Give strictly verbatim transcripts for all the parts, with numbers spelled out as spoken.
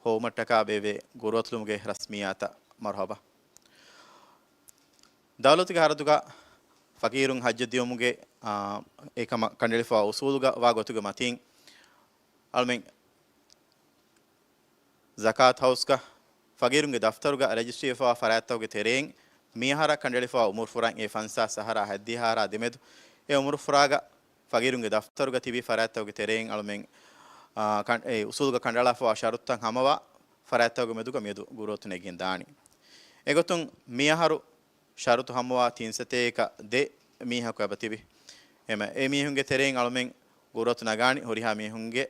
ހޮވުމަށްޓަކާ ބޭއްވޭ ގުރުއަތުލުމުގެ ރަސްމިއްޔާތަށް މަރުހަބާ. ދައުލަތުގެ ހަރަދުގަ ފަގީރުން ހައްޖަށް ދިޔުމުގެ، އާ، އެކަމަށް ކަނޑައެޅިފައިވާ އުސޫލުގަ ވާ ގޮތުގެ މަތީން، އަޅުމެން ޒަކާތް ހައުސްގަ ފަގީރުންގެ ދަފްތަރުގަ ރަޖިސްޓްރީވެފައިވާ ފަރާތްތަކުގެ ތެރެއިން މިއަހަރަށް ކަނޑައެޅިފައިވާ އުމުރު ފުރަން އެ ފަންސާސް އަހަރާ ހަތްދިހަ އަހަރާ ދެމެދު އެ އުމުރު ފުރާގަ ފަގީރުންގެ ދަފްތަރުގަ ތިބި ފަރާތްތަކުގެ ތެރެއިން އަޅުމެން، އާ، ކަން-، އެ އުސޫލުގަ ކަނޑައަޅާފައިވާ ޝަރުތުތައް ހަމަވާ ފަރާތްތަކުގެ މެދުގަ މިއަދު ގުރުއަތު ނެގިގެން ދާނީ. އެގޮތުން މިއަހަރު ޝަރުތު ހަމަވާ ތިންސަތޭކަ ދެ މީހަކު އެބަތިބި. އެމަ-، އެ މީހުންގެ ތެރެއިން އަޅުމެން ގުރުއަތު ނަގާނީ ހުރިހާ މީހުންގެ،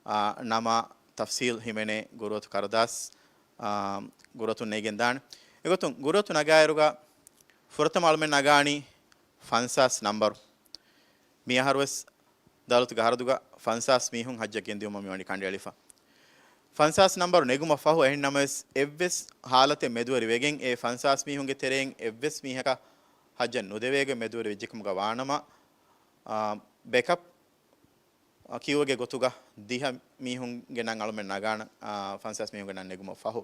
އާ، ނަމާ ތަފްސީލް ހިމެނޭ ގުރުއަތު ކަރުދާސް، އާ، ގުރުއަތު ނެގިގެން ދާނެ. އެގޮތުން ގުރުއަތު ނަގާއިރުގަ ފުރަތަމަ އަޅުމެން ނަގާނީ ފަންސާސް ނަންބަރު. މިއަހަރުވެސް ދައުލަތުގެ ހަރަދުގަ ފަންސާސް މީހުން ހައްޖަށް ގެންދިއުމަށް މިވަނީ ކަނޑައެޅިފަ. ފަންސާސް ނަންބަރު ނެގުމަށް ފަހު އެހެން ނަމަވެސް އެއްވެސް ހާލަތެއް މެދުވެރި ވެގެން އެ ފަންސާސް މީހުންގެ ތެރެއިން އެއްވެސް މީހަކަށް ހައްޖަށް ނުދެވޭގޮތް މެދުވެރި ވެއްޖެކަމުގަ ވާނަމަ، އާ، ބެކަޕް ކިއުގެ ގޮތުގަ ދިހަ މީހުންގެ ނަން އަޅުމެން ނަގާނަން، އާ، ފަންސާސް މީހުންގެ ނަން ނެގުމަށް ފަހު.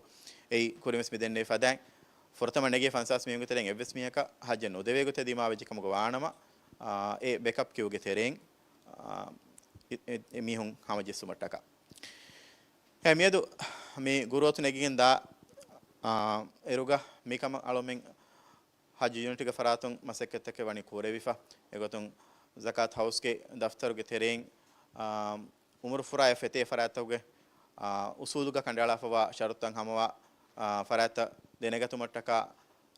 އެއީ ކުރިންވެސް މި ދެންނެވި ފަދައިން ފުރަތަމަ ނެގޭ ފަންސާސް މީހުންގެ ތެރެއިން އެއްވެސް މީހަކަށް ހައްޖަށް ނުދެވޭ ގޮތެއް ދިމާވެއްޖެ ކަމުގަ ވާނަމަ، އާ، އެ ބެކަޕް ކިއުގެ ތެރެއިން، އާ، އެ، އެ، އެ މީހުން ހަމަޖެއްސުމަށްޓަކާ. އެ މިއަދު މި ގުރުއަތު ނެގިގެން ދާ، އާ، އިރުގަ މިކަމަށް އަޅުމެން ހައްޖު ޔުނިޓްގެ ފަރާތުން މަސައްކަތްތަކެއް ވަނީ ކުރެވިފަ. އެގޮތުން ޒަކާތް ހައުސްގެ ދަފްތަރުގެ ތެރެއިން، އާ، އުމުރު ފުރާ އެ ފެތޭ ފަރާތްތަކުގެ، އާ، އުސޫލުގަ ކަނޑައަޅާފައިވާ ޝަރުތުތައް ހަމަވާ، އާ، ފަރާތްތައް ދެނެގަތުމަށްޓަކާ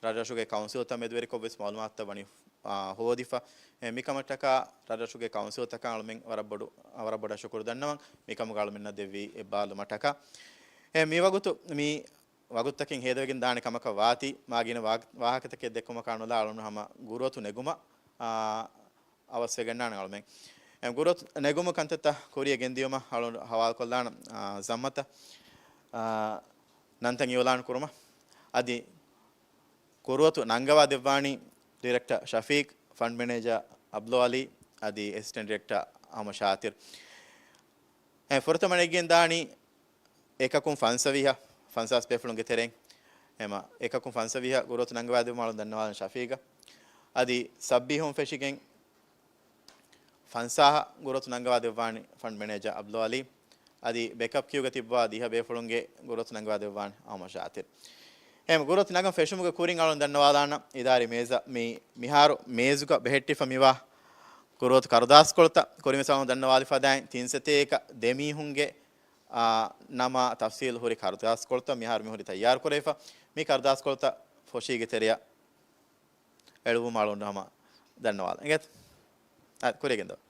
ރަށްރަށުގެ ކައުންސިލްތައް މެދުވެރިކޮށްވެސް މައުލޫމާތުތައް ވަނީ، އާ، ހޯދިފަ. އެ، މިކަމަށްޓަކާ ރަށްރަށުގެ ކައުންސިލްތަކަށް އަޅުމެން ވަރަށް ބޮޑު، ވަރަށް ބޮޑަށް ޝުކުރު ދަންނަވަން މިކަމުގަ އަޅުމެންނަށް ދެއްވި އެއްބާރުލުމަށްޓަކާ. އެ، މިވަގުތު މި ވަގުތުތަކެއް ހޭދަވެގެން ދާނެ ކަމަކަށް ވާތީ، މާގިނަ ވާ-، ވާހަކަތަކެއް ދެއްކުމަކާ ނުލާ އަޅުން ހަމަ ގުރުއަތު ނެގުމަށް، އާ، އަވަސްވެގަންނާނެ އަޅުމެން. އެ، ގުރުއަތު ނެގުމު ކަންތައްތައް ކުރިޔަށް ގެންދިޔުމަށް އަޅުން ހަވާލުކޮށްލާނަން، އާ، ޒައްމަތަށް، އާ، ނަންތައް އިއުލާން ކުރުމަށް. އަދި ގުރުއަތު ނަންގަވާ ދެއްވާނީ ޑިރެކްޓަރ ޝަފީޤް، ފަންޑް މެނޭޖަރ އަބްދުލް އަލީ، އަދި އެސިސްޓެންޓް ޑިރެކްޓަރ އަހްމަދު ޝާތިރު. އެ، ފުރަތަމަ ނެގިގެން ދާނީ އެކަކުން ފަންސަވީހަށް، ފަންސާސް ބޭފުޅުންގެ ތެރެއިން. އެމަ އެކަކުން ފަންސަވީހަށް ގުރުއަތު ނަންގަވާދެއްވުމަށް އަޅުން ދަންނަވާލަން ޝަފީޤަށް. އަދި ސައްބީހުން ފެށިގެން ފަންސާހަށް ގުރުއަތު ނަންގަވާދެއްވާނީ ފަންޑް މެނޭޖަރ އަބްދުލް އަލީ. އަދި ބެކަޕް ކިއުގަ ތިއްބަވާ ދިހަ ބޭފުޅުންގެ ގުރުއަތު ނަންގަވާދެއްވާނީ އަހްމަދު ޝާތިރު. އެހެން ގުރުއަތު ނަގަން ފެށުމުގެ ކުރިން އަޅުން ދަންނަވާލާނަން އިދާރީ މޭޒަށް މި މިހާރު މޭޒުގަ ބެހެއްޓިފަ މިވާ ގުރުއަތު ކަރުދާސްކޮޅުތައް ކުރިންވެސް އަޅުން ދަންނަވާލި ފަދައިން ތިންސަތޭކަ ދެ މީހުންގެ، އާ، ނަމާ ތަފްސީލް ހުރި ކަރުދާސްކޮޅުތައް މިހާރު މިހުރި ތައްޔާރު ކުރެވިފަ. މި ކަރުދާސްކޮޅުތައް ފޮށީގެ ތެރެއަށް އެޅުވުމަށް އަޅުން ހަމަ ދަންނަވާލަން. އިނގޭތަ؟ އާ، ކުރިޔަށް ގެންދަވާ.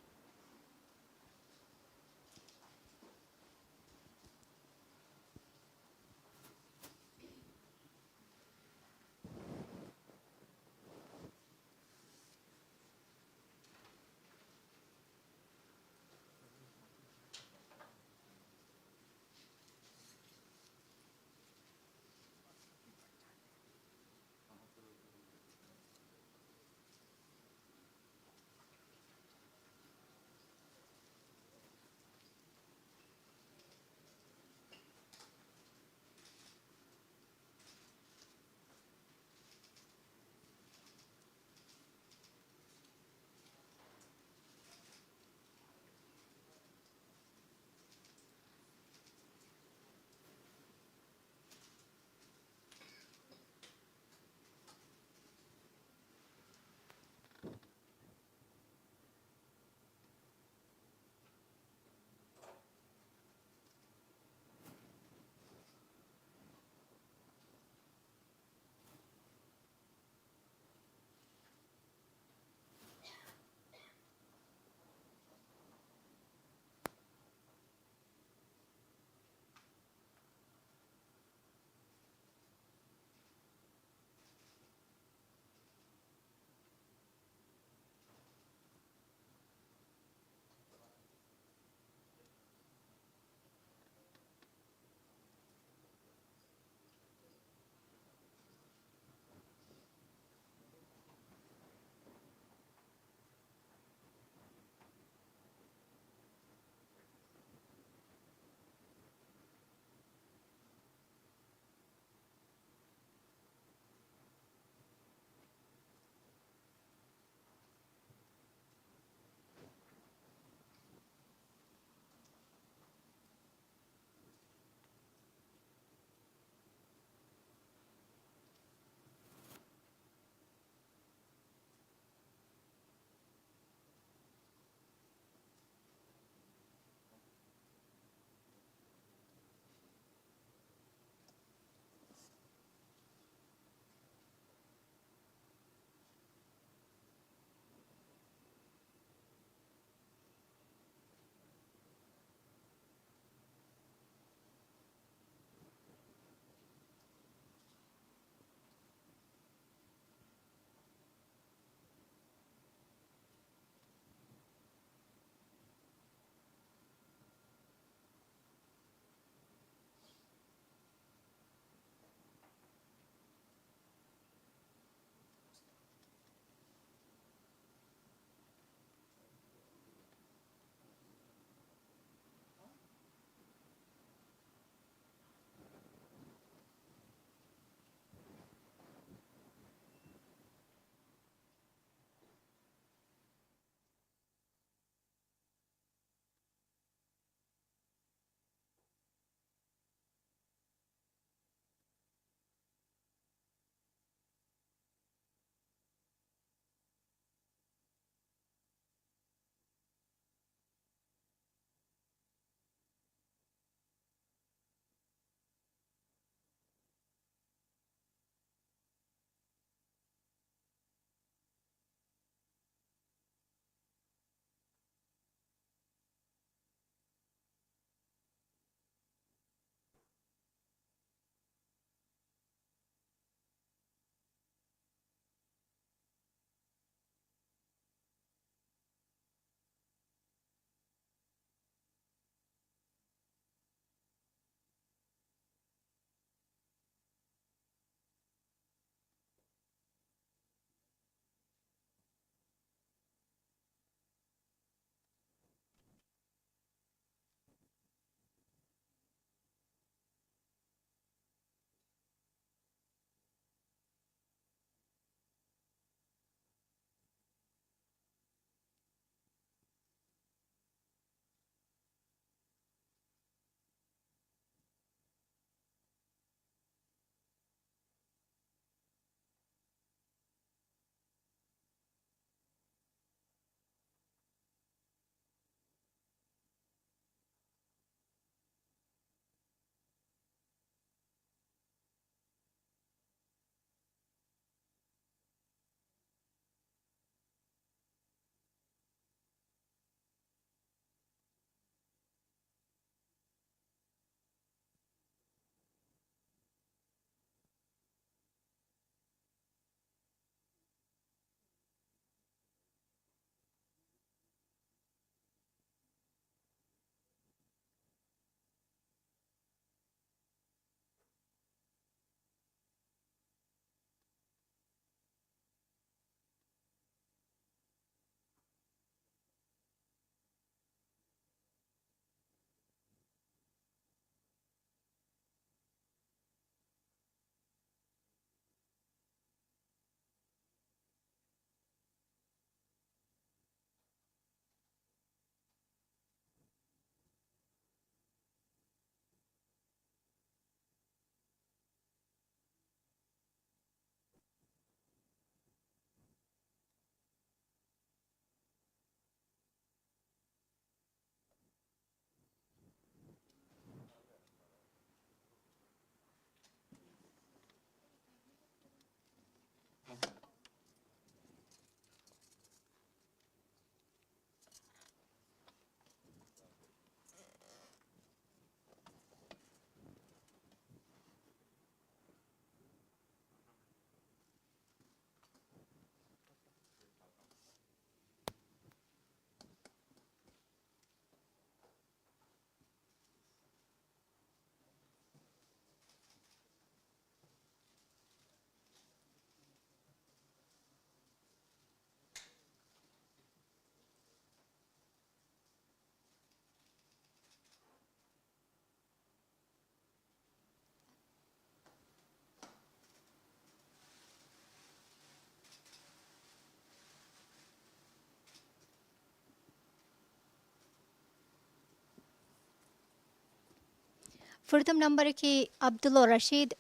ފުރަތަމަ ނަންބަރަކީ ޢަބްދުﷲ ރަޝީދު،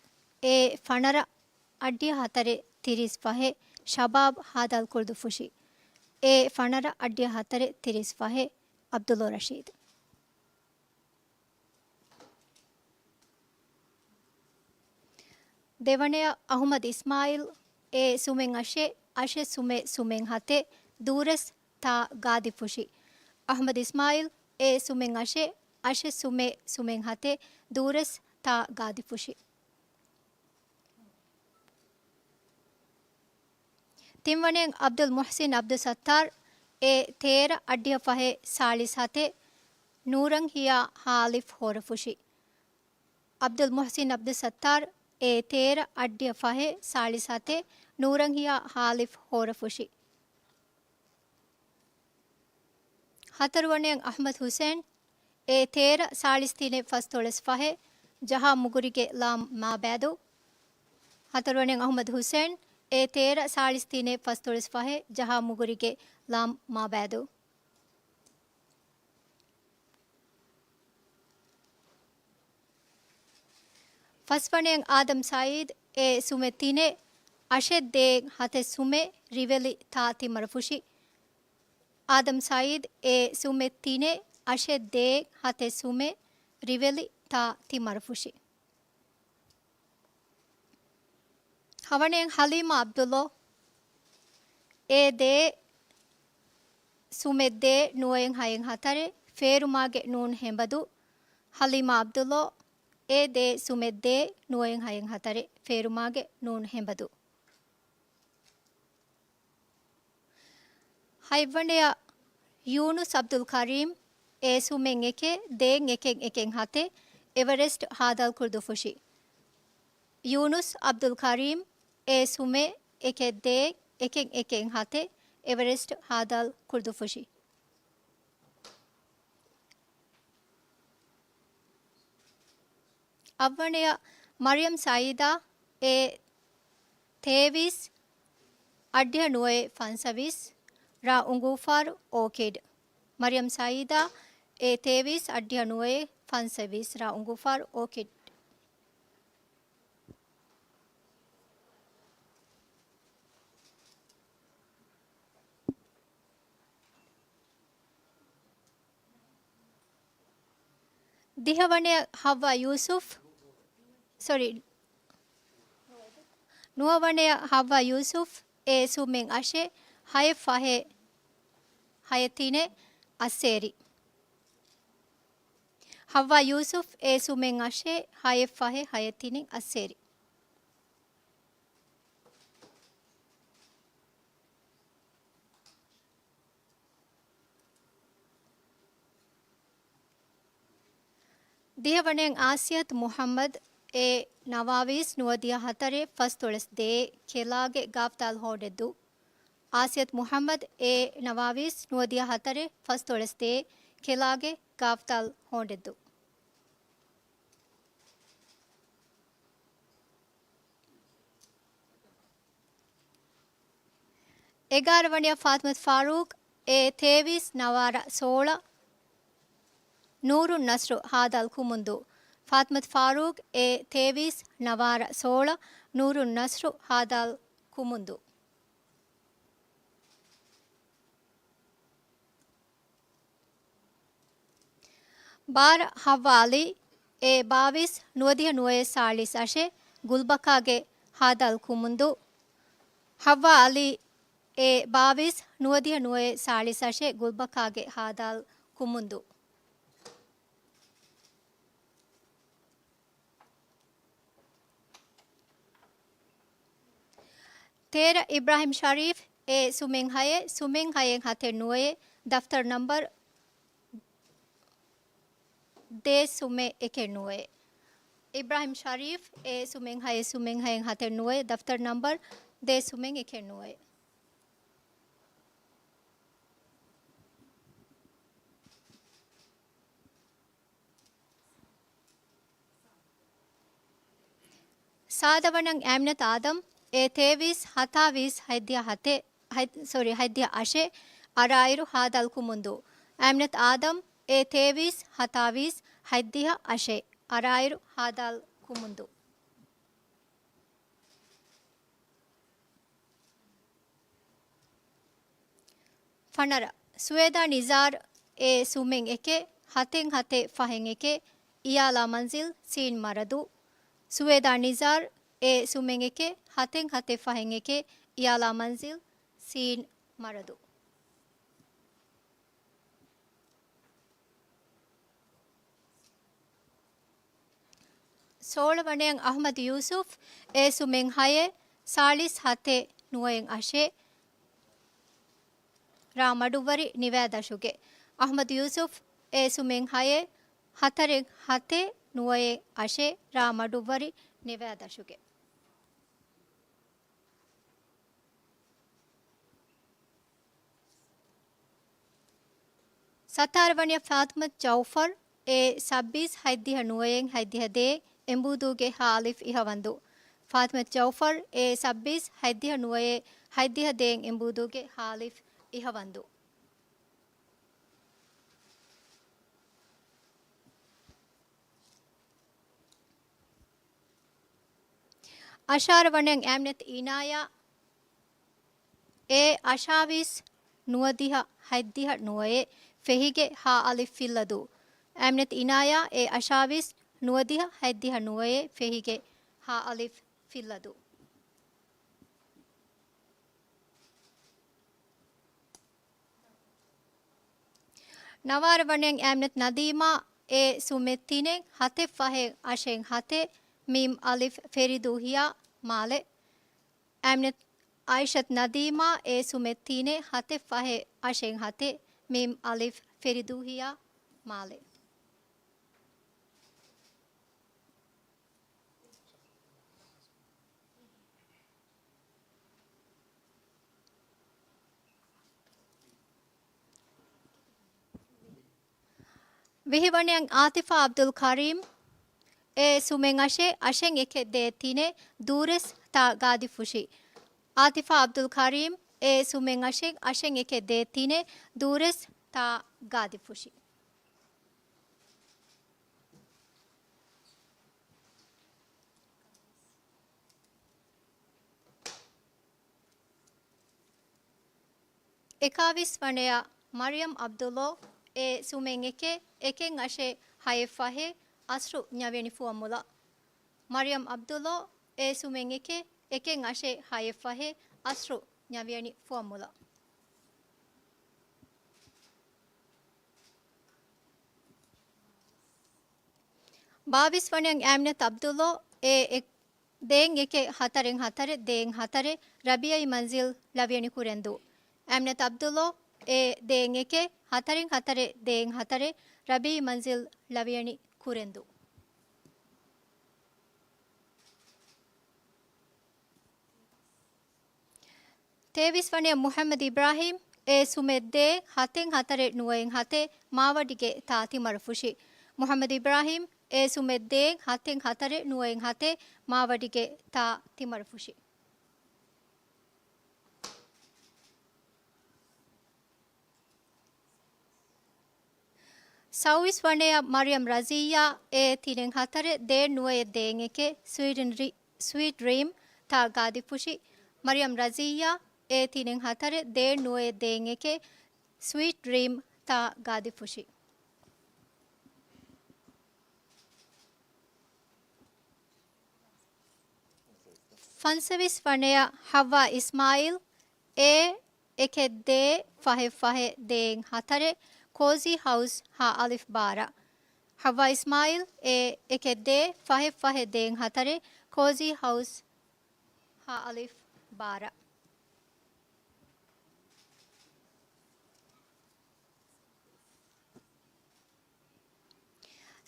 އޭ ފަނަރަ އައްޑިހަ ހަތަރެއް ތިރީސް ފަހެއް، ޝަބާބް ހާދައިލް ކުޅުދުއްފުށި. އޭ ފަނަރަ އައްޑިހަ ހަތަރެއް ތިރީސް ފަހެއް، ޢަބްދުﷲ ރަޝީދު. ދެވަނަޔަށް އަޙުމަދު އިސްމާޢީލް، އޭ ސުމެއް އަށެއް، އަށެއް ސުމެއް ސުމެއް ހަތެއް، ދޫރަސް ތާ ގާދިއްފުށި. އަޙުމަދު އިސްމާޢީލް، އޭ ސުމެއް އަށެއް، އަށެއް ސުމެއް ސުމެއް ހަތެއް، ދޫރަސް ތާ ގާދިއްފުށި. ތިންވަނަޔަށް ޢަބްދުލް މުޙްސިން ޢަބްދުއްސައްތާރު، އޭ ތޭރަ އައްޑިހަ ފަހެއް ސާޅީސް ހަތެއް، ނޫރަން ހިޔާ ހާލިފް ހޯރަފުށި. ޢަބްދުލް މުޙްސިން ޢަބްދުއްސައްތާރު، އޭ ތޭރަ އައްޑިހަ ފަހެއް ސާޅީސް ހަތެއް، ނޫރަން ހިޔާ ހާލިފް ހޯރަފުށި. ހަތަރުވަނަޔަށް އަޙްމަދު ޙުސައިން، އޭ ތޭރަ ސާޅީސް ތިނެއް ފަސްދޮޅަސް ފަހެއް، ޖަހާ މުގުރިގެ ލާމް މާބައިދު. ހަތަރުވަނަޔަށް އަޙްމަދު ޙުސައިން، އޭ ތޭރަ ސާޅީސް ތިނެއް ފަސްދޮޅަސް ފަހެއް، ޖަހާ މުގުރިގެ ލާމް މާބައިދު. ފަސްވަނަޔަށް އާދަމް ސަޢީދު، އޭ ސުމެއް ތިނެއް، އަށެއް ދޭއް ހަތެއް ސުމެއް، ރިވެލި ތާ ތިމަރަފުށި. އާދަމް ސަޢީދު، އޭ ސުމެއް ތިނެއް، އަށެއް ދޭއް ހަތެއް ސުމެއް، ރިވެލި ތާ ތިމަރަފުށި. ހަވަނަޔަށް ޙަލީމާ ޢަބްދުﷲ، އޭ ދޭއް ސުމެއް ދޭއް ނުވައެއް ހައެއް ހަތަރެއް، ފޭރުމާގެ ނޫން ހެނބަދޫ. ޙަލީމާ ޢަބްދުﷲ، އޭ ދޭއް ސުމެއް ދޭއް ނުވައެއް ހައެއް ހަތަރެއް، ފޭރުމާގެ ނޫން ހެނބަދޫ. ހަތްވަނަޔަށް ޔޫނުސް ޢަބްދުލް ކަރީމް، އޭ ސުމެއް އެކެއް، ދޭއް އެކެއް އެކެއް ހަތެއް، އެވަރެސްޓް ހާދައިލް ކުޅުދުއްފުށި. ޔޫނުސް ޢަބްދުލް ކަރީމް، އޭ ސުމެއް އެކެއް ދޭއް އެކެއް އެކެއް ހަތެއް، އެވަރެސްޓް ހާދައިލް ކުޅުދުއްފުށި. އަށްވަނަޔަށް މަރިޔަމް ސަޢީދާ، އޭ ތޭވީސް އައްޑިހަ ނުވައެއް ފަންސަވީސް، ރ. އުނގޫފާރު، އޯކިޑް. މަރިޔަމް ސަޢީދާ، އޭ ތޭވީސް އައްޑިހަ ނުވައެއް ފަންސަވީސް، ރ. އުނގޫފާރު، އޯކިޑް. ދިހަވަނަޔަށް ޙައްވާ ޔޫސުފް، ސޮރީ، ނުވަވަނަޔަށް ޙައްވާ ޔޫސުފް، އޭ ސުމެއް އަށެއް، ހައެއް ފަހެއް ހައެއް ތިނެއް، އައްސޭރި. ޙައްވާ ޔޫސުފް، އޭ ސުމެއް އަށެއް، ހައެއް ފަހެއް ހައެއް ތިނެއް، އައްސޭރި. ދިހަވަނަޔަށް އާސިޔަތު މުޙައްމަދު، އޭ ނަވާވީސް ނުވަދިހަ ހަތަރެއް ފަސްދޮޅަސް ދޭއް، ކެލާގެ ގާފްދާލް ހޯޑެއްދޫ. އާސިޔަތު މުޙައްމަދު، އޭ ނަވާވީސް ނުވަދިހަ ހަތަރެއް ފަސްދޮޅަސް ދޭއް، ކެލާގެ ގާފްދާލް ހޯޑެއްދޫ. އެގާރަ ވަނަޔަށް ފާތިމަތު ފާރޫޤް، އޭ ތޭވީސް ނަވާރަ ސޯޅަ، ނޫރުން ނަސްރު ހާދައިލް ކުމުންދޫ. ފާތިމަތު ފާރޫޤް، އޭ ތޭވީސް ނަވާރަ ސޯޅަ، ނޫރުން ނަސްރު ހާދައިލް ކުމުންދޫ. ބާރަ ޙައްވާ ޢަލީ، އޭ ބާވީސް ނުވަދިހަ ނުވައެއް ސާޅީސް އަށެއް، ގުލްބަކާގެ ހާދައިލް ކުމުންދޫ. ޙައްވާ ޢަލީ، އޭ ބާވީސް ނުވަދިހަ ނުވައެއް ސާޅީސް އަށެއް، ގުލްބަކާގެ ހާދައިލް ކުމުންދޫ. ތޭރަ އިބްރާހިމް ޝަރީފް، އޭ ސުމެއް ހައެއް، ސުމެއް ހައެއް ހަތެއް ނުވައެއް، ދަފްތަރު ނަންބަރު ދޭއް ސުމެއް އެކެއް ނުވައެއް. އިބްރާހިމް ޝަރީފް، އޭ ސުމެއް ހައެއް، ސުމެއް ހައެއް ހަތެއް ނުވައެއް، ދަފްތަރު ނަންބަރު ދޭއް ސުމެއް އެކެއް ނުވައެއް. ސާދަ ވަނަ އަމިނަތު އާދަމް، އޭ ތޭވީސް ހަތާވީސް ހަތްދިހަ ހަތެއް، ހަތް، ސޮރީ، ހަތްދިހަ އަށެއް، އަރާއިރު ހާދައިލް ކުމުންދޫ. އަމިނަތު އާދަމް، އޭ ތޭވީސް ހަތާވީސް ހަތްދިހަ އަށެއް، އަރާއިރު ހާދާލް ކުމުންދޫ. ފަނަރަ، ސުވޭދާ ނިޒާރް އޭ ސުމެން އެކެއް ހަތެއް ހަތެއް ފަހެއް އެކެއް އިޔާލާ މަންޒިލް ސީން މަރަދޫ. ސުވޭދާ ނިޒާރް އޭ ސުމެން އެކެއް ހަތެއް ހަތެއް ފަހެއް އެކެއް އިޔާލާ މަންޒިލް ސީން މަރަދޫ. ސޯޅަ ވަނައަށް އަޙްމަދު ޔޫސުފް އޭ ސުމެން ހައެއް ސާޅީސް ހަތެއް ނުވައެއް އަށެއް ރ މަޑުއްވަރި ނިވައިދަށުގެ. އަޙްމަދު ޔޫސުފް އޭ ސުމެން ހައެއް ހަތަރެއް ހަތެއް ނުވައެއް އަށެއް ރ މަޑުއްވަރި ނިވައިދަށުގެ. ސަތާރަ ވަނައަށް ފާތިމަތު ޖައުފަރް އޭ ސައްބީސް ހަތްދިހަ ނުވައެއް ހަތްދިހަ ދޭއް އެނބޫދޫގެ ހ އަލިފް އިހަވަންދޫ. ފާތިމަތު ޖައުފަރް އޭ ސައްބީސް ހަތްދިހަ ނުވައެއް ހަތްދިހަ ދޭއް އެނބޫދޫގެ ހ އަލިފް އިހަވަންދޫ. އަށާރަ ވަނައަށް އައިމްނަތު އިނާޔާ އޭ އަށާވީސް ނުވަދިހަ ހަތްދިހަ ނުވައެއް ފެހިގެ ހ އަލިފް ފިއްލަދޫ. އައިމްނަތު އިނާޔާ އޭ އަށާވީސް ނުވަދިހަ ހަތްދިހަ ނުވައެއް ފެހިގެ ހ އަލިފް ފިއްލަދޫ. ނަވާރަ ވަނައަށް އައިމްނަތު ނަދީމާ އޭ ސުމެއް ތިނެއް ހަތެއް ފަހެއް އަށެއް ހަތެއް މީމް އަލިފް ފެރިދޫ ހިޔާ މާލެ. އައިމްނަތު އާއިޝަތު ނަދީމާ އޭ ސުމެއް ތިނެއް ހަތެއް ފަހެއް އަށެއް ހަތެއް މީމް އަލިފް ފެރިދޫ ހިޔާ މާލެ. ވިހި ވަނައަށް އާތިފާ އަބްދުލް ކަރީމް އޭ ސުމެއް އަށެއް އަށެއް އެކެއް ދޭއް ތިނެއް ދޫރެސް ތާ ގާދިފުށި. އާތިފާ އަބްދުލް ކަރީމް އޭ ސުމެއް އަށެއް އަށެއް އެކެއް ދޭއް ތިނެއް ދޫރެސް ތާ ގާދިފުށި. އެކާވީސް ވަނަޔަށް މަރިޔަމް އަބްދުﷲ އޭ ސުމެއް އެކެއް އެކެއް އަށެއް ހައެއް ފަހެއް އަސްރު ނަވިޔަނި ފުވައްމުލައް. މަރިޔަމް އަބްދުﷲ އޭ ސުމެއް އެކެއް އެކެއް އަށެއް ހައެއް ފަހެއް އަސްރު ނަވިޔަނި ފުވައްމުލައް. ބާވީސް ވަނަޔަށް އައިމްނަތު އަބްދުﷲ އޭ އެ-، ދޭއް އެކެއް ހަތަރެއް ހަތަރެއް ދޭއް ހަތަރެއް ރަބީޢީ މަންޒިލް ލަވިޔަނި ކުރެންދޫ. އައިމްނަތު އަބްދުﷲ އޭ ދޭއް އެކެއް ހަތަރެއް ހަތަރެއް ދޭއް ހަތަރެއް ރަބީޢީ މަންޒިލް ލަވިޔަނި ކުރެންދޫ. ތޭވީސް ވަނަޔަށް މުޙައްމަދު އިބްރާހީމް އޭ ސުމެއް ދޭއް ހަތެއް ހަތަރެއް ނުވައެއް ހަތެއް މާވަޑިގެ ތާ ތިމަރުފުށި. މުޙައްމަދު އިބްރާހީމް އޭ ސުމެއް ދޭއް ހަތެއް ހަތަރެއް ނުވައެއް ހަތެއް މާވަޑިގެ ތާ ތިމަރުފުށި. ސައުވީސް ވަނަޔަށް މަރިޔަމް ރަޒިއްޔާ އޭ ތިނެއް ހަތަރެއް ދޭއް ނުވައެއް ދޭއް އެކެއް ސްވީޑް ރި-، ސްވީޓް ޑްރީމް ތާ ގާދިފުށި. މަރިޔަމް ރަޒިއްޔާ އޭ ތިނެއް ހަތަރެއް ދޭއް ނުވައެއް ދޭއް އެކެއް ސްވީޓް ޑްރީމް ތާ ގާދިފުށި. ފަންސަވީސް ވަނަޔަށް ޙައްވާ އިސްމާޢީލް އޭ އެކެއް ދޭއް ފަހެއް ފަހެއް ދޭއް ހަތަރެއް ކޯޒީ ހައުސް ހ އަލިފް ބާރަ. ޙައްވާ އިސްމާޢީލް އޭ އެކެއް ދޭއް ފަހެއް ފަހެއް ދޭއް ހަތަރެއް ކޯޒީ ހައުސް ހ އަލިފް ބާރަ.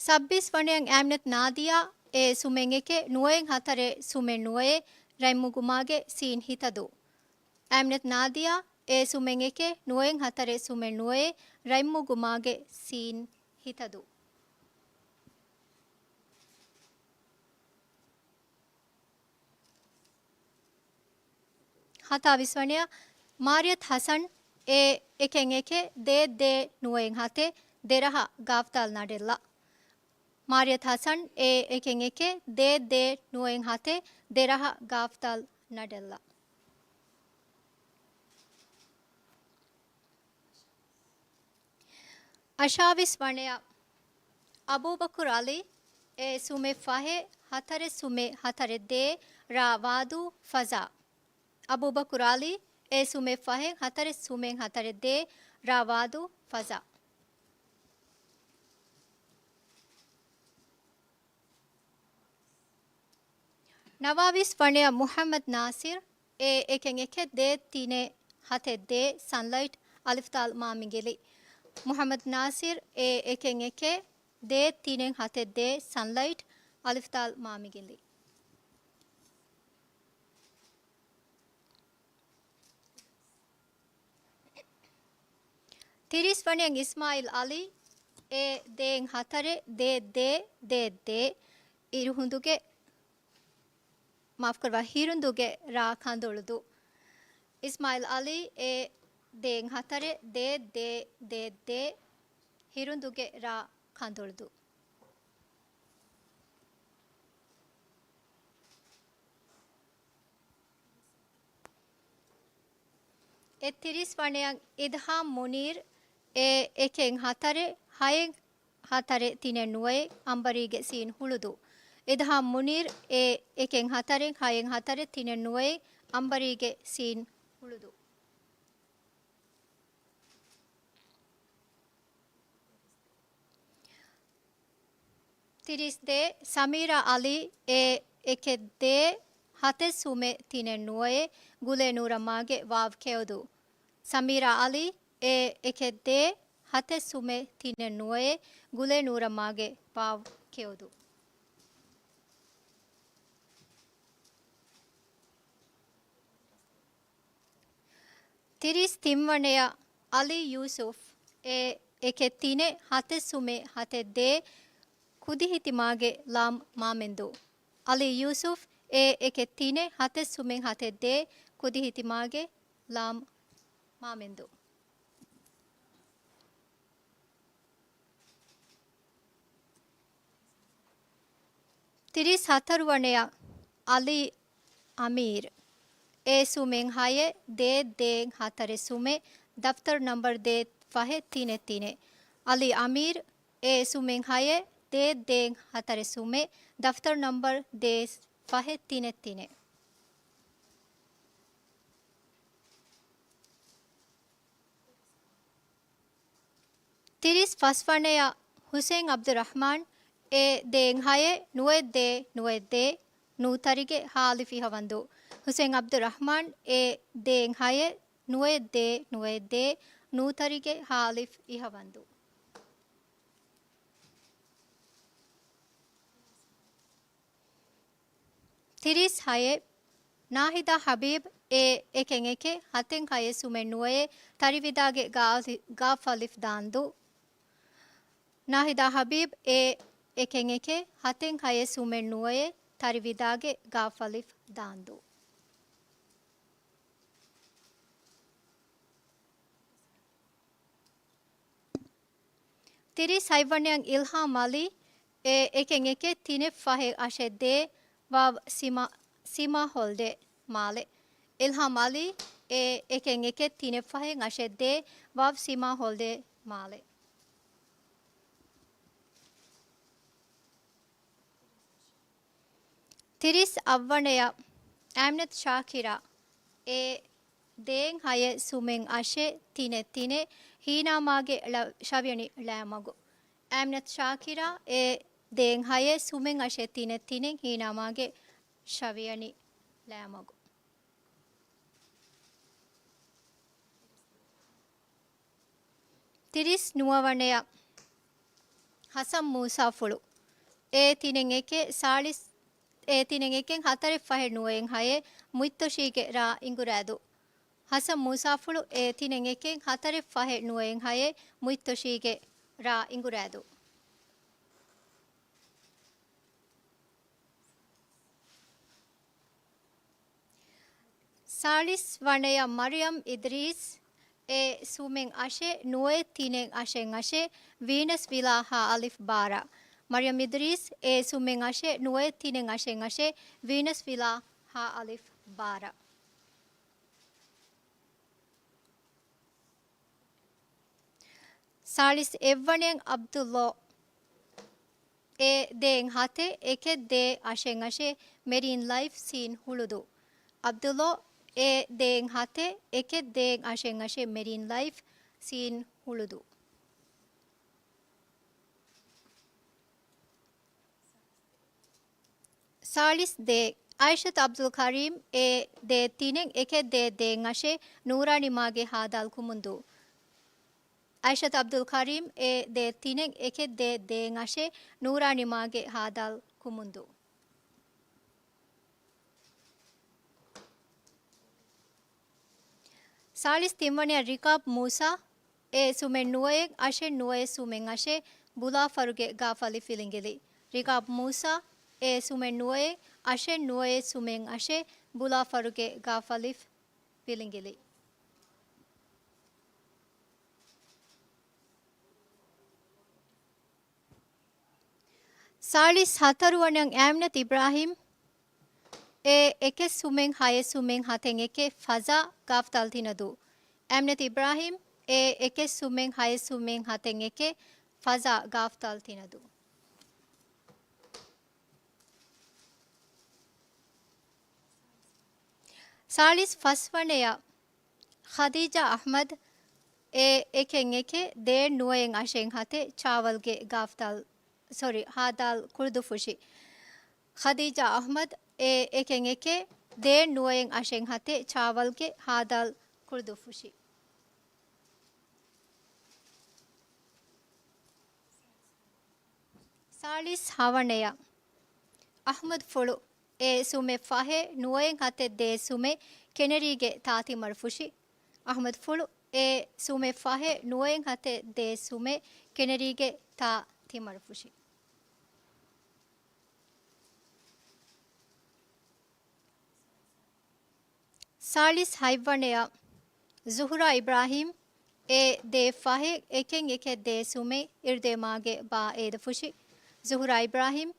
ސައްބީސް ވަނަޔަށް އައިމްނަތު ނާދިޔާ އޭ ސުމެއް އެކެއް ނުވައެއް ހަތަރެއް ސުމެއް ނުވައެއް ރަތްމުގުމާގެ ސީން ހިތަދޫ. އައިމްނަތު ނާދިޔާ އޭ ސުމެއް އެކެއް ނުވައެއް ހަތަރެއް ސުމެއް ނުވައެއް ރަތްމުގުމާގެ ސީން ހިތަދޫ. ހަތާވީސް ވަނަޔަށް މާރިޔަތު ހަސަން އޭ އެކެއް އެކެއް ދޭއް ދޭއް ނުވައެއް ހަތެއް ދެރަހަ ގާފްދާލް ނަޑެއްލަ. މާރިޔަތު ހަސަން އޭ އެކެއް އެކެއް ދޭއް ދޭއް ނުވައެއް ހަތެއް ދެ ރަހަ ގާފްތާލް ނަޑެއްލާ. އަށާވީސް ވަނަޔަށް އަބޫބަކުރު އަލީ އޭ ސުމެއް ފަހެއް ހަތަރެއް ސުމެއް ހަތަރެއް ދޭއް ރާ ވާދޫ ފަޒާ. އަބޫބަކުރު އަލީ އޭ ސުމެއް ފަހެއް ހަތަރެއް ސުމެއް ހަތަރެއް ދޭއް ރާ ވާދޫ ފަޒާ. ނަވާވީސް ވަނަޔަށް މުޙައްމަދު ނާސިރު އޭ އެކެއް އެކެއް ދޭއް ތިނެއް ހަތެއް ދޭއް ސަންލައިޓް އަލިފްދާލް މާމިގިލި. މުޙައްމަދު ނާސިރު އޭ އެކެއް އެކެއް ދޭއް ތިނެއް ހަތެއް ދޭއް ސަންލައިޓް އަލިފްދާލް މާމިގިލި. ތިރީސް ވަނަޔަށް އިސްމާއިލް އަލީ އޭ ދޭއް ހަތަރެއް ދޭއް ދޭއް ދޭއް ދޭއް އިރުހުންދުގެ، މާފުކުރައްވާ، ހިރުންދުގެ ރާ ކަނދުޅުދޫ. އިސްމާއިލް އަލީ އޭ ދޭއް ހަތަރެއް ދޭއް ދޭއް ދޭއް ދޭއް ހިރުންދުގެ ރާ ކަނދުޅުދޫ. އެއް ތިރީސް ވަނަޔަށް އިލްހާމް މުނީރު އޭ އެކެއް ހަތަރެއް ހައެއް ހަތަރެއް ތިނެއް ނުވައެއް އަނބަރީގެ ސީން ހުޅުދޫ. އިލްހާމް މުނީރު އޭ އެކެއް ހަތަރެއް ހައެއް ހަތަރެއް ތިނެއް ނުވައެއް އަނބަރީގެ ސީން ހުޅުދޫ. ތިރީސް ދޭއް ސަމީރާ އަލީ އޭ އެކެއް ދޭއް ހަތެއް ސުމެއް ތިނެއް ނުވައެއް ގުލޭ ނޫރަމާގެ ވާވް ކެޔޮދޫ. ސަމީރާ އަލީ އޭ އެކެއް ދޭއް ހަތެއް ސުމެއް ތިނެއް ނުވައެއް ގުލޭ ނޫރަމާގެ ވާވް ކެޔޮދޫ. ތިރީސް ތިން ވަނަޔަށް އަލީ ޔޫސުފް އޭ އެކެއް ތިނެއް ހަތެއް ސުމެއް ހަތެއް ދޭއް ކުދިހިތިމާގެ ލާމް މާމެންދޫ. އަލީ ޔޫސުފް އޭ އެކެއް ތިނެއް ހަތެއް ސުމެއް ހަތެއް ދޭއް ކުދިހިތިމާގެ ލާމް މާމެންދޫ. ތިރީސް ހަތަރު ވަނަޔަށް އަލީ އަމީރު އޭ ސުމެއް ހައެއް ދޭއް ދޭއް ހަތަރެއް ސުމެއް ދަފްތަރު ނަމްބަރު ދޭއް ފަހެއް ތިނެއް ތިނެއް. އަލީ އަމީރު އޭ ސުމެއް ހައެއް ދޭއް ދޭއް ހަތަރެއް ސުމެއް ދަފްތަރު ނަމްބަރު ދޭއް ފަހެއް ތިނެއް ތިނެއް. ތިރީސް ފަސް ވަނަޔަށް ހުސެން އަބްދުއްރަހްމާން އޭ ދޭއް ހައެއް ނުވައެއް ދޭއް ނުވައެއް ދޭއް ނޫތަރިގެ ހާ އަލިފް އިހަވަންދޫ. ހުސެން އަބްދުއްރަހްމާން އޭ ދޭއް ހައެއް ނުވައެއް ދޭއް ނުވައެއް ދޭއް ނޫތަރިގެ ހާ އަލިފް އިހަވަންދޫ. ތިރީސް ހައެއް ނާހިދާ ހަބީބް އޭ އެކެއް އެކެއް ހަތެއް ހައެއް ސުމެއް ނުވައެއް ތަރިވިދާގެ ގާ-، ގާފް އަލިފް ދާންދޫ. ނާހިދާ ހަބީބް އޭ އެކެއް އެކެއް ހަތެއް ހައެއް ސުމެއް ނުވައެއް ތަރިވިދާގެ ގާފް އަލިފް ދާންދޫ. ތިރީސް ހަތް ވަނަޔަށް އިލްހާމް އަލީ އޭ އެކެއް އެކެއް ތިނެއް ފަހެއް އަށެއް ދޭއް ވާވް ސިމާ، ސިމާ ހޮލްޑޭ މާލެ. އިލްހާމް އަލީ އޭ އެކެއް އެކެއް ތިނެއް ފަހެއް އަށެއް ދޭއް ވާވް ސިމާ ހޮލްޑޭ މާލެ. ތިރީސް އަށް ވަނަޔަށް އާމިނަތު ޝާކިރާ އޭ ދޭއް ހައެއް ސުމެއް އަށެއް ތިނެއް ތިނެއް ހީނާމާގެ ޅަ-، ޝަވިޔަނި ޅައިމަގު. އާމިނަތު ޝާކިރާ އޭ ދޭއް ހައެއް ސުމެއް އަށެއް ތިނެއް ތިނެއް ހީނާމާގެ ޝަވިޔަނި ޅައިމަގު. ތިރީސް ނުވަ ވަނަޔަށް ހަސަން މޫސާފުޅު އޭ ތިނެއް އެކެއް ސާޅީސް، އޭ ތިނެއް އެކެއް ހަތަރެއް ފަހެއް ނުވައެއް ހައެއް މުއިއްތޮށީގެ ރާ އިނގުރާދޫ. ހަސަން މޫސާފުޅު އޭ ތިނެއް އެކެއް ހަތަރެއް ފަހެއް ނުވައެއް ހައެއް މުއިއްތޮށީގެ ރާ އިނގުރާދޫ. ސާޅީސް ވަނަޔަށް މަރިޔަމް އިދްރީސް އޭ ސުމެއް އަށެއް ނުވައެއް ތިނެއް އަށެއް އަށެއް ވީނަސް ވިލާ ހާ އަލިފް ބާރަ. މަރިޔަމް އިދްރީސް، އޭ ސުމެއް އަށެއް، ނުވައެއް ތިނެއް އަށެއް އަށެއް، ވީނަސް ފިލާ، ހާ އަލިފް ބާރަ. ސާޅީސް އެއްވަނައަށް ޢަބްދުﷲ، އޭ ދޭއް ހަތެއް، އެކެއް ދޭއް އަށެއް އަށެއް، މެރީން ލައިފް، ސީން ހުޅުދޫ. ޢަބްދުﷲ، އޭ ދޭއް ހަތެއް، އެކެއް ދޭއް އަށެއް އަށެއް، މެރީން ލައިފް، ސީން ހުޅުދޫ. ސާޅީސް ދޭއް، އައިޝަތު ޢަބްދުލް ކަރީމް، އޭ ދޭއް ތިނެއް، އެކެއް ދޭއް ދޭއް އަށެއް، ނޫރާނީ މާގެ ހާދާލް ކުމުންދޫ. އައިޝަތު ޢަބްދުލް ކަރީމް، އޭ ދޭއް ތިނެއް، އެކެއް ދޭއް ދޭއް އަށެއް، ނޫރާނީ މާގެ ހާދާލް ކުމުންދޫ. ސާޅީސް ތިންވަނައަށް ރިކާބް މޫސާ، އޭ ސުމެއް ނުވައެއް، އަށެއް ނުވައެއް ސުމެއް އަށެއް، ބުލާފަރުގެ ގާފަލި ފިލިނގިލި. ރިކާބް މޫސާ، އޭ ސުމެއް ނުވައެއް، އަށެއް ނުވައެއް ސުމެއް އަށެއް، ބުލާފަރުގެ ގާފަލި ފިލިނގިލި. ސާޅީސް ހަތަރުވަނައަށް އާމިނަތު އިބްރާހީމް، އޭ އެކެއް ސުމެއް ހައެއް ސުމެއް ހަތެއް އެކެއް، ފަޒާ ގާފްދާލް ތިނަދޫ. އާމިނަތު އިބްރާހީމް، އޭ އެކެއް ސުމެއް ހައެއް ސުމެއް ހަތެއް އެކެއް، ފަޒާ ގާފްދާލް ތިނަދޫ. ސާޅީސް ފަސްވަނަޔަށް ޚަދީޖާ އަޙްމަދު، އޭ އެކެއް އެކެއް ދޭއް ނުވައެއް އަށެއް ހަތެއް، ޗާވަލްގެ ގާފްދާލް، ސޮރީ، ހާދާލް ކުޅުދުއްފުށި. ޚަދީޖާ އަޙްމަދު، އޭ އެކެއް އެކެއް ދޭއް ނުވައެއް އަށެއް ހަތެއް، ޗާވަލްގެ ހާދާލް ކުޅުދުއްފުށި. ސާޅީސް ހަވަނަޔަށް އަޙްމަދު ފުޅު، އޭ ސުމެއް ފަހެއް ނުވައެއް ހަތެއް ދޭއް ސުމެއް، ކެނެރީގެ ތާ ތިމަރުފުށި. އަޙްމަދު ފުޅު، އޭ ސުމެއް ފަހެއް ނުވައެއް ހަތެއް ދޭއް ސުމެއް، ކެނެރީގެ ތާ ތިމަރުފުށި. ސާޅީސް ހަތްވަނަޔަށް ޒުހުރާ އިބްރާހީމް، އޭ ދޭއް ފަހެއް އެކެއް އެކެއް ދޭއް ސުމެއް، އިރުދޭ މާގެ ބާ އޭދަފުށި. ޒުހުރާ އިބްރާހީމް،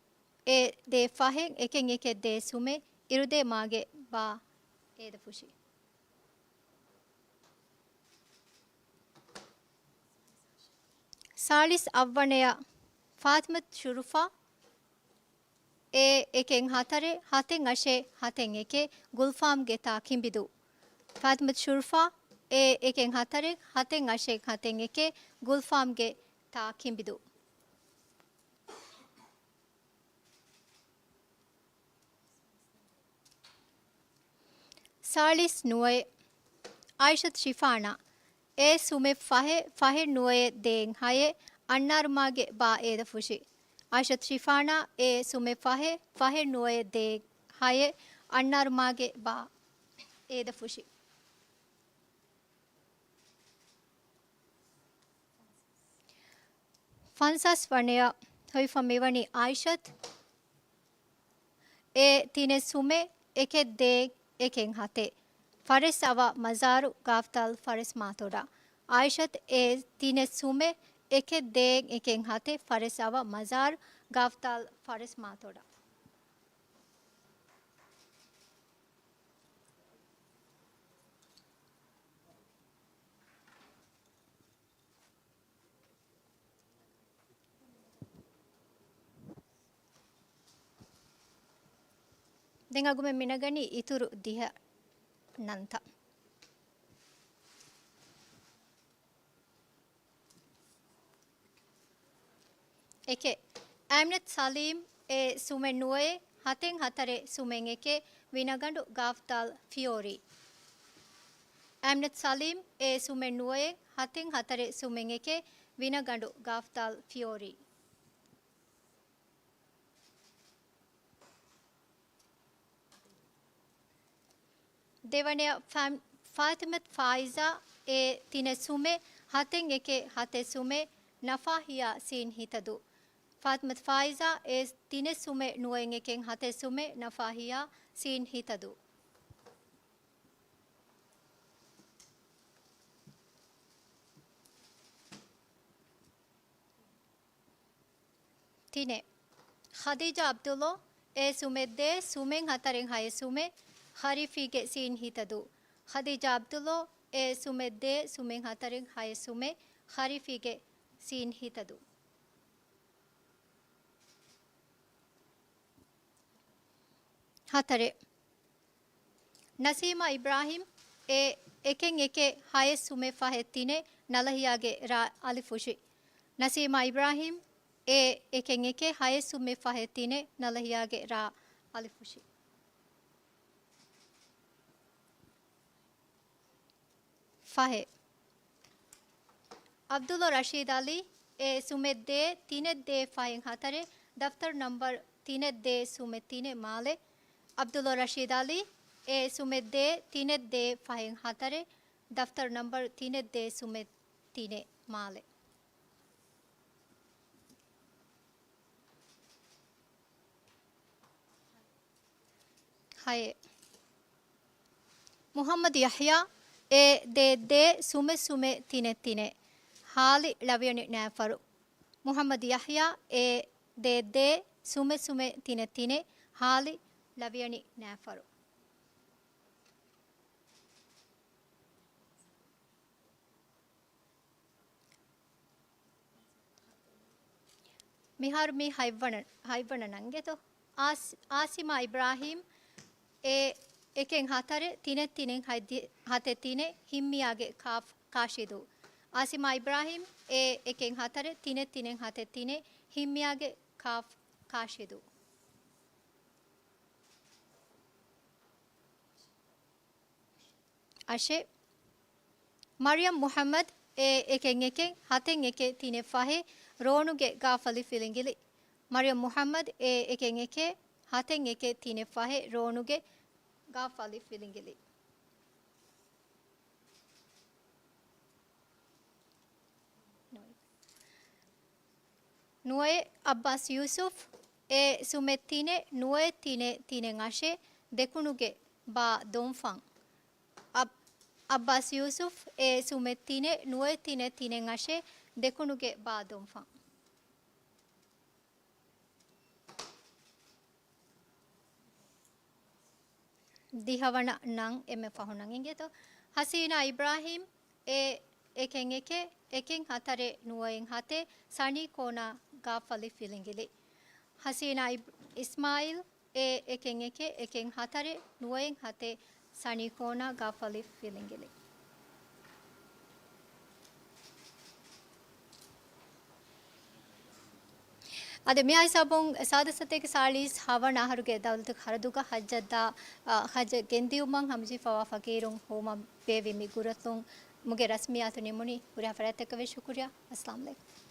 އޭ ދޭއް ފަހެއް އެކެއް އެކެއް ދޭއް ސުމެއް، އިރުދޭ މާގެ ބާ އޭދަފުށި. ސާޅީސް އަށްވަނަޔަށް ފާތިމަތު ޝުރުފާ، އޭ އެކެއް ހަތަރެއް ހަތެއް އަށެއް ހަތެއް އެކެއް، ގުލްފާމްގެ ތާ ކިނބިދޫ. ފާތިމަތު ޝުރުފާ، އޭ އެކެއް ހަތަރެއް ހަތެއް އަށެއް ހަތެއް އެކެއް، ގުލްފާމްގެ ތާ ކިނބިދޫ. ސާޅީސް ނުވައެއް، އާއިޝަތު ޝިފާނާ، އޭ ސުމެއް ފަހެއް، ފަހެއް ނުވައެއް ދޭއް ހައެއް، އަންނާރުމާގެ ބާ އޭދަފުށި. އާއިޝަތު ޝިފާނާ، އޭ ސުމެއް ފަހެއް، ފަހެއް ނުވައެއް ދޭއް ހައެއް، އަންނާރުމާގެ ބާ އޭދަފުށި. ފަންސާސް ވަނަޔަށް ހޮވިފަ މިވަނީ އާއިޝަތު، އޭ ތިނެއް ސުމެއް އެކެއް ދޭއް އެކެއް ހަތެއް، ފަރެސް އަވަ މަޒާރު ގާފްދާލް ފަރެސް މާތޮޑާ. އާއިޝަތު، އޭ ތިނެއް ސުމެއް އެކެއް ދޭއް އެކެއް ހަތެއް، ފަރެސް އަވަ މަޒާރު ގާފްދާލް ފަރެސް މާތޮޑާ. ދެން އަގުމެން މިނަގަނީ އިތުރު ދިހަ ނަންތައް. އެކެއް، އާމިނަތު ސަލީމް، އޭ ސުމެއް ނުވައެއް ހަތެއް ހަތަރެއް ސުމެއް އެކެއް، ވިނަގަނޑު ގާފްދާލް ފިޔޯރީ. އާމިނަތު ސަލީމް، އޭ ސުމެއް ނުވައެއް ހަތެއް ހަތަރެއް ސުމެއް އެކެއް، ވިނަގަނޑު ގާފްދާލް ފިޔޯރީ. ދެވަނަޔަށް ފާ-، ފާތިމަތު ފާއިޒާ، އޭ ތިނެއް ސުމެއް ހަތެއް އެކެއް ހަތެއް ސުމެއް، ނަފާހިޔާ ސީން ހިތަދޫ. ފާތިމަތު ފާއިޒާ، އޭ ތިނެއް ސުމެއް ނުވައެއް އެކެއް ހަތެއް ސުމެއް، ނަފާހިޔާ ސީން ހިތަދޫ. ތިނެއް. ޚަދީޖާ ޢަބްދުﷲ، އޭ ސުމެއް ދޭއް ސުމެއް ހަތަރެއް ހައެއް ސުމެއް، ޚަރީފީގެ ސީން ހިތަދޫ. ޚަދީޖާ ޢަބްދުﷲ، އޭ ސުމެއް ދޭއް ސުމެއް ހަތަރެއް ހައެއް ސުމެއް، ޚަރީފީގެ ސީން ހިތަދޫ. ހަތަރެއް. ނަސީމާ އިބްރާހީމް، އޭ އެކެއް އެކެއް ހައެއް ސުމެއް ފަހެއް ތިނެއް، ނަލަހިޔާގެ ރާ އަލިފުށި. ނަސީމާ އިބްރާހީމް، އޭ އެކެއް އެކެއް ހައެއް ސުމެއް ފަހެއް ތިނެއް، ނަލަހިޔާގެ ރާ އަލިފުށި. ފަހެއް. ޢަބްދުﷲ ރަޝީދު ޢަލީ، އޭ ސުމެއް ދޭއް ތިނެއް ދޭއް ފަހެއް ހަތަރެއް، ދަފްތަރު ނަންބަރު ތިނެއް ދޭއް ސުމެއް ތިނެއް، މާލެ. ޢަބްދުﷲ ރަޝީދު ޢަލީ، އޭ ސުމެއް ދޭއް ތިނެއް ދޭއް ފަހެއް ހަތަރެއް، ދަފްތަރު ނަންބަރު ތިނެއް ދޭއް ސުމެއް ތިނެއް، މާލެ. ހައެއް. މުޙައްމަދު ޔަޙްޔާ، އޭ ދޭއް ދޭއް ސުމެއް ސުމެއް ތިނެއް ތިނެއް، ހާލި ޅަވިޔަނި ނައިފަރު. މުޙައްމަދު ޔަޙްޔާ، އޭ ދޭއް ދޭއް ސުމެއް ސުމެއް ތިނެއް ތިނެއް، ހާލި ޅަވިޔަނި ނައިފަރު. މިހާރު މީ ހަތްވަނަ، ހަތްވަނަ ނަންގެތޯ؟ އާސް، އާސިމާ އިބްރާހީމް، އޭ އެކެއް ހަތަރެއް ތިނެއް ތިނެއް ހަތެއް ތިނެއް، ހިންމިޔާގެ ކާފް ކާށިދޫ. އާސިމާ އިބްރާހީމް، އޭ އެކެއް ހަތަރެއް ތިނެއް ތިނެއް ހަތެއް ތިނެއް، ހިންމިޔާގެ ކާފް ކާށިދޫ. އަށެއް. މަރިޔަމް މުޙައްމަދު، އޭ އެކެއް އެކެއް ހަތެއް އެކެއް ތިނެއް ފަހެއް، ރޯނުގެ ގާފަލި ފިލިނގިލި. މަރިޔަމް މުޙައްމަދު، އޭ އެކެއް އެކެއް ހަތެއް އެކެއް ތިނެއް ފަހެއް، ރޯނުގެ ގާފަލި ފިލިނގިލި. ނުވައެއް. ޢައްބާސް ޔޫސުފް، އޭ ސުމެއް ތިނެއް ނުވައެއް ތިނެއް ތިނެއް އަށެއް، ދެކުނުގެ ބާ ދޮންފަން. ޢައް، ޢައްބާސް ޔޫސުފް، އޭ ސުމެއް ތިނެއް ނުވައެއް ތިނެއް ތިނެއް އަށެއް، ދެކުނުގެ ބާ ދޮންފަން. ދިހަވަނަ ނަން އެންމެ ފަހު ނަން އިނގޭތޯ. ހަސީނާ އިބްރާހީމް، އޭ އެކެއް އެކެއް އެކެއް ހަތަރެއް ނުވައެއް ހަތެއް، ސަނީ ކޯނާ ގާފަލި ފިލިނގިލި. ހަސީނާ އިބް، އިސްމާއިލް، އޭ އެކެއް އެކެއް އެކެއް ހަތަރެއް ނުވައެއް ހަތެއް، ސަނީ ކޯނާ ގާފަލި ފިލިނގިލި. އަދި މިއާ ހިސާބުން ސާދަ ސަތޭކަ ސާޅީސް ހަވަނަ އަހަރުގެ ދައުލަތުގެ ހަރަދުގަ ޙައްޖަށްދާ، އަ، ޙައްޖަށް ގެންދިއުމަށް ހަމަޖެހިފަވާ ފަޤީރުން ހޮވުމަށް ބޭއްވި މި ގުރަތުން މުގެ ރަސްމިއްޔާތު ނިމުނީ. ހުރިހާ ފަރާތްތަކަށް ވެސް ޝުކުރިއްޔާ. އައްސަލާމް ޢަލައިކުމް.